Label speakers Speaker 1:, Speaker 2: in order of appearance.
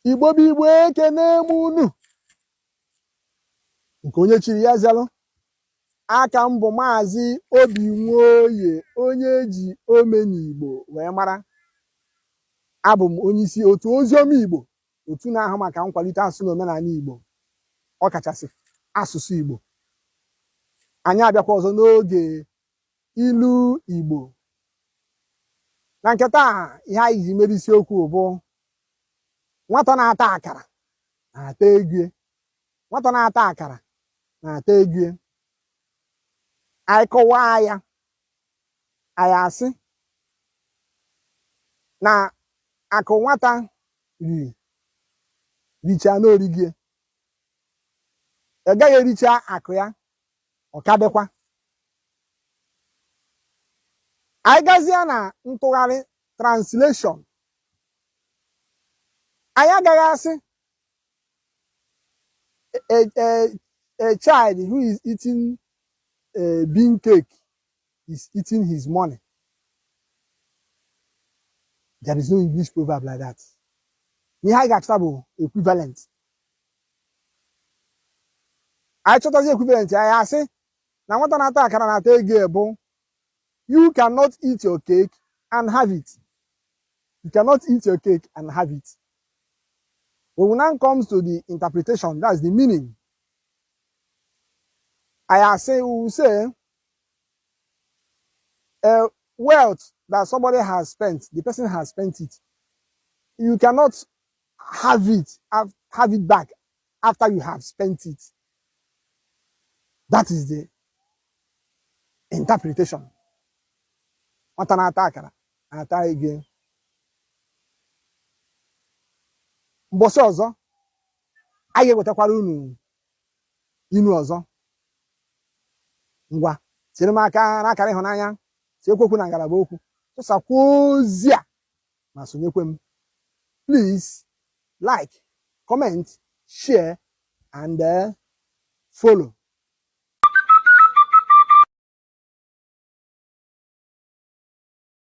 Speaker 1: Igbo bụ Igbo, ekene m unu. Nke onye chiri ya zelụ. Aka m bụ Maazị Obi Nwoye, onye eji Omenigbo wee mara. Abụ m onye isi otu Oziọma Igbo, otu na-ahụ maka nkwalite asụsụ na omenala Igbo, ọkachasị asụsụ Igbo. Anyị abịakwa ọzọ n'oge ilu Igbo. Na nke taa, ihe anyị ji mere isiokwu bụ nwata na-ata akara na-ata ego. Nwata na-ata akara na-ata ego. Anyị kọwaa ya, anyị asị na akụ nwata riri richaa na o rigie, ị gaghị ericha akụ ya, ọ ka dịkwa. Anyị gazie na ntụgharị, translation, anyị agaghị asị a child who is eating a bean cake is eating his money. There is no English proverb like that. Ihe anyị ga-achọta bụ equivalent. Anyị chọtazi equivalent, anyị asị na nwata na-ata akara na-ata ego bụ you cannot eat your cake and have it. You cannot eat your cake and have it. When we now comes to the interpretation, that's the meaning, I asị, we will say a wealth that somebody has spent, the person has spent it. You cannot have it back after you have spent it. That is the interpretation. Nwata na-ata akara na-ata ego. Mbọsị ọzọ, anyị ga-ewetakwara unu inu ọzọ. Ngwa, tinyere m aka n'akara ịhụnanya, tinyekwa okwu na ngalaba okwu, tụsakwa ozi a ma sonyekwe m. Please like, comment, share and follow.